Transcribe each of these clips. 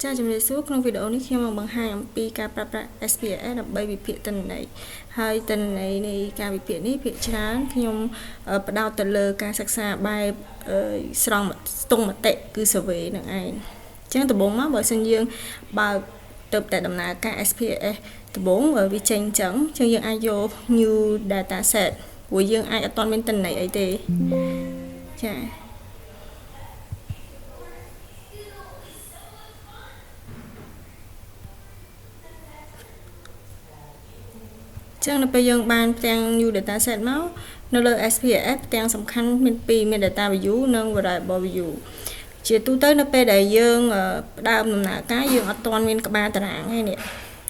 ចាជំរាបសួរក្នុងវីដេអូនេះខ្ញុំនឹងបង្ហាញអំពីការប្រើប្រាស់ SPSS ដើម្បីវិភាគទិន្នន័យហើយទិន្នន័យនៃការវិភាគនេះភាគច្រើនខ្ញុំផ្ដោតទៅលើការសិក្សាបែបស្រង់ស្ទង់មតិគឺ survey នឹងឯងអញ្ចឹងដំបូងមកបើសិនយើងបើកទៅតែដំណើរការ SPSS ដំបូងវាចេញអញ្ចឹងអញ្ចឹងយើងអាចយក new data set ព្រោះយើងអាចអត់ទាន់មានទិន្នន័យអីទេចាចឹងនៅពេលយើងបានផ្ទាំង new data set មកនៅលើ SPSS ផ្ទាំងសំខាន់មានពីរមាន data view និង variable view ជាទូទៅនៅពេលដែលយើងផ្ដើមដំណើរការយើងអត់ទាន់មានក្បាលតារាងទេនេះ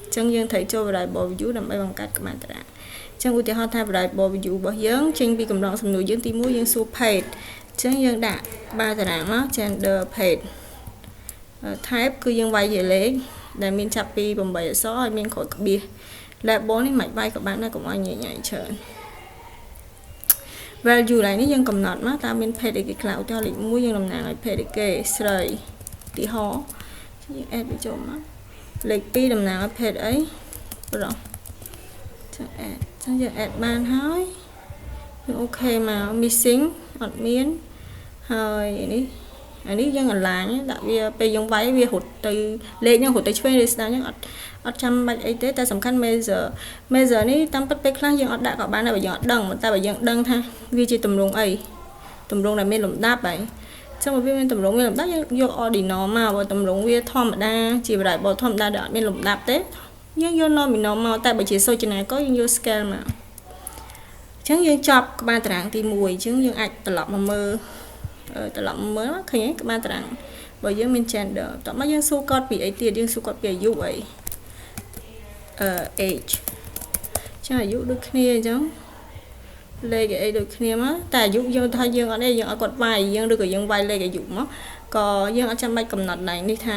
អញ្ចឹងយើងត្រូវចូល variable view ដើម្បីបង្កើតក្បាលតារាងអញ្ចឹងឧទាហរណ៍ថា variable view របស់យើងចេញពីកម្រងសំណួរយើងទី1យើងសួរ ភេទ អញ្ចឹងយើងដាក់ក្បាលតារាងមក gender ភេទ type គឺយើងវាយជាលេខដែលមានចាប់ពី8អក្សរហើយមានក្រោយក្បៀស label នេះមិនវាយក៏បានដែរកុំឲ្យញ៉ៃញ៉ៃច្រើន value ឡើយនេះយើងកំណត់មកតើមានភេទអីគេខ្លះឧទាហរណ៍លេខ1យើងតំណាងឲ្យភេទអីគេស្រីឧទាហរណ៍យើង add វាចូលមកលេខ2តំណាងឲ្យភេទអីប្រុសចឹង add ចឹងយើង add បានហើយយើង OK មក missing អត់មានហើយនេះអានេះយើង align ដាក់វាពេលយើងវាយវារត់ទៅលេខហ្នឹងរត់ទៅឆ្វេងឬស្ដាំហ្នឹងអត់អត់ចាំបាច់អីទេតែសំខាន់ measure measure នេះតាមពិតពេលខ្លះយើងអត់ដាក់ក៏បានដែរបើយើងអត់ដឹងតែបើយើងដឹងថាវាជាទម្រង់អីទម្រង់ដែលមានលំដាប់ហើយចឹងបើវាមានទម្រង់មានលំដាប់យើងយក ordinal មកបើទម្រង់វាធម្មតាជា variable ធម្មតាដែលអត់មានលំដាប់ទេយើងយក nominal មកតែបើជាសូចនាករយើងយក scale មកអញ្ចឹងយើងចប់ក្បាលតារាងទី1អញ្ចឹងយើងអាចត្រឡប់មកមើលត្រឡប់មកមើលឃើញទេក្បាលតារាងបើយើងមាន gender តោះមកយើងសួរគាត់ពីអីទៀតយើងសួរគាត់ពីអាយុអីអឺ age ចាអាយុដូចគ្នាអញ្ចឹងលេខអីដូចគ្នាមកតែអាយុយើងថាយើងអត់ទេយើងឲ្យគាត់វាយយើងឬក៏យើងវាយលេខអាយុមកក៏យើងអត់ចាំបាច់កំណត់ណៃនេះថា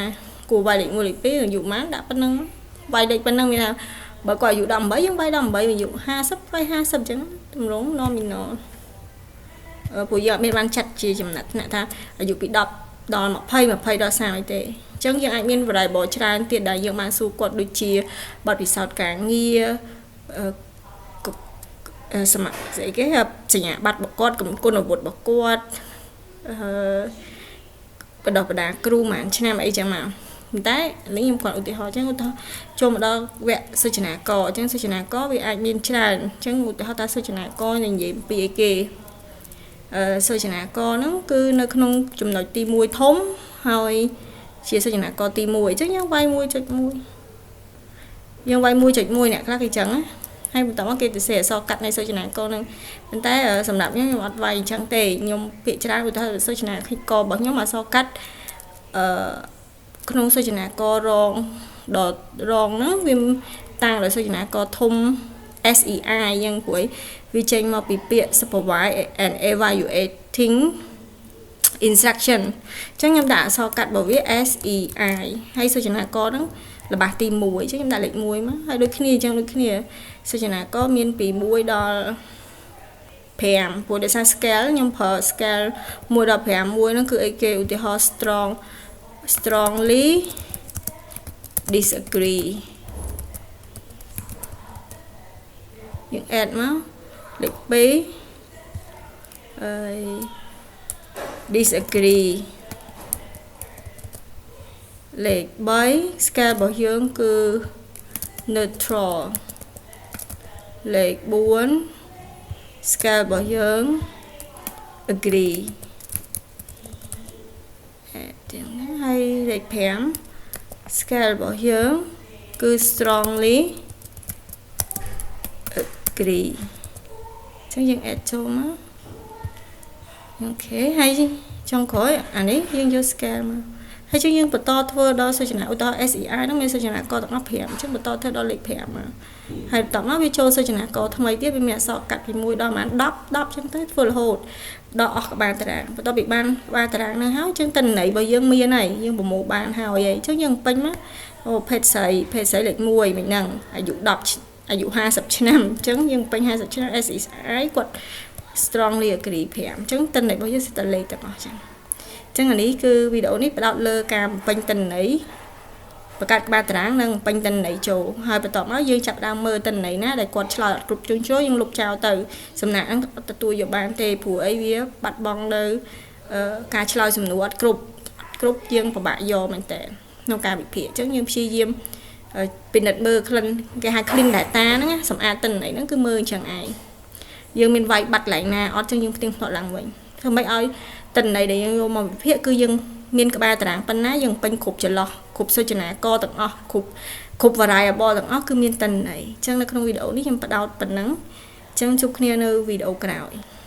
គួរវាយលេខ1លេខ2អាយុប៉ុន្មានដាក់ប៉ុណ្ណឹងវាយលេខប៉ុណ្ណឹងមានថាបើគាត់អាយុ18យើងវាយ18អាយុ50វាយ50អញ្ចឹងទម្រង់ nominal ព្រោះយើងអត់មានបានចាត់ជាចំណាត់ថ្នាក់ថាអាយុពី10ដល់20 20ដល់30អីទេអញ្ចឹងយើងអាចមាន variable ច្រើនទៀតដែលយើងបានសួរគាត់ដូចជាបទពិសោធន៍ការងារសមស្អីគេសញ្ញាបត្ររបស់គាត់គុណវុឌ្ឍរបស់គាត់អឺបដោះបដាគ្រូប្រហែលឆ្នាំអីចឹងមកប៉ុន្តែនេះខ្ញុំគាត់ឧទាហរណ៍ចឹងឧទាហរណ៍ចូលមកដល់វគ្គសូចនាករអញ្ចឹងសូចនាករវាអាចមានច្រើនអញ្ចឹងឧទាហរណ៍ថាសូចនាករនិយាយពីអីគេអឺសូចនាករហ្នឹងគឺនៅក្នុងចំណុចទី1ធំហើយជាសូចនាករទី1អញ្ចឹងយើងវាយ1.1យើងវាយ1.1អ្នកខ្លះគេចឹងណាហើយបន្តមកគេទៅសេអក្សរកាត់នៃសូចនាករហ្នឹងប៉ុន្តែសម្រាប់ខ្ញុំខ្ញុំអត់វាយអញ្ចឹងទេខ្ញុំភាគច្រើនឧទាហរណ៍សូចនាកររបស់ខ្ញុំអក្សរកាត់អឺក្នុងសូចនាកររងដល់រងហ្នឹងវាតាំងដោយសូចនាករធំ SEI អញ្ចឹងព្រោះវាចេញមកពីពាក្យ supervise and evaluating instruction អញ្ចឹងខ្ញុំដាក់អក្សរកាត់របស់វា SEI ហើយសូចនាករហ្នឹងល្បះទី1អញ្ចឹងខ្ញុំដាក់លេខ1មកហើយដូចគ្នាអញ្ចឹងដូចគ្នាសូចនាករមានពី1ដល់5ព្រោះដោយសារ scale ខ្ញុំប្រើ scale 1ដល់5 1ហ្នឹងគឺអីគេឧទាហរណ៍ strongly disagree យើង add មកលេខ2ហើយ disagree លេខ3 scale របស់យើងគឺ neutral លេខ4 scale របស់យើង agree ទាំងហ្នឹងហើយលេខ5 scale របស់យើងគឺ strongly agree អញ្ចឹងយើង add ចូលមក OK ហើយចុងក្រោយអានេះយើងយក scale មកហើយចឹងយើងបន្តធ្វើដល់សូចនាឧទាហរណ៍ SEI ហ្នឹងមានសូចនាករទាំងអស់5អញ្ចឹងបន្តធ្វើដល់លេខ5មកហើយបន្ទាប់មកវាចូលសូចនាករថ្មីទៀតវាមានអក្សរកាត់ពី1ដល់ប្រហែល10 10ចឹងទៅធ្វើរហូតដល់អស់ក្បាលតារាងបន្ទាប់ពីបានក្បាលតារាងហ្នឹងហើយចឹងទិន្នន័យរបស់យើងមានហើយយើងប្រមូលបានហើយអញ្ចឹងយើងពេញមកអូភេទស្រីភេទស្រីលេខ1មិនហ្នឹងអាយុ10អាយុ50ឆ្នាំអញ្ចឹងយើងពេញ50ឆ្នាំ SEI គាត់ strongly agree 5អញ្ចឹងទិន្នន័យរបស់យើងសិតតែលេខទាំងអស់អញ្ចឹងអញ្ចឹងអានេះគឺវីដេអូនេះផ្ដោតលើការបំពេញទិន្នន័យ បង្កើតក្បាលតារាងនិងពេញទិន្នន័យចូលហើយបន្ទាប់មកយើងចាប់ដើមមើលទិន្នន័យណាដែលគាត់ឆ្លើយអត់គ្រប់ជ្រុងជ្រោយយើងលុបចោលទៅសំណាក់ហ្នឹងអត់ទទួលយកបានទេព្រោះអីវាបាត់បង់នៅការឆ្លើយសំណួរអត់គ្រប់គ្រប់យើងពិបាកយកមែនតើក្នុងការវិភាគអញ្ចឹងយើងព្យាយាមពិនិត្យមើល clean គេហៅ clean data ហ្នឹងសម្អាតទិន្នន័យហ្នឹងគឺមើលអញ្ចឹងឯងយើងមានវាយបាត់កន្លែងណាអត់ចឹងយើងផ្ទៀងផ្ទាត់ឡើងវិញធ្វើម៉េចឲ្យទិន្នន័យដែលយើងយកមកវិភាគគឺយើងមានក្បាលតារាងប៉ុណ្ណាយើងពេញគ្រប់ចន្លោះគ្រប់សូចនាករទាំងអស់គ្រប់គ្រប់ variable ទាំងអស់គឺមានទិន្នន័យអញ្ចឹងនៅក្នុងវីដេអូនេះខ្ញុំផ្ដោតប៉ុណ្ណឹងអញ្ចឹងជួបគ្នានៅវីដេអូក្រោយ។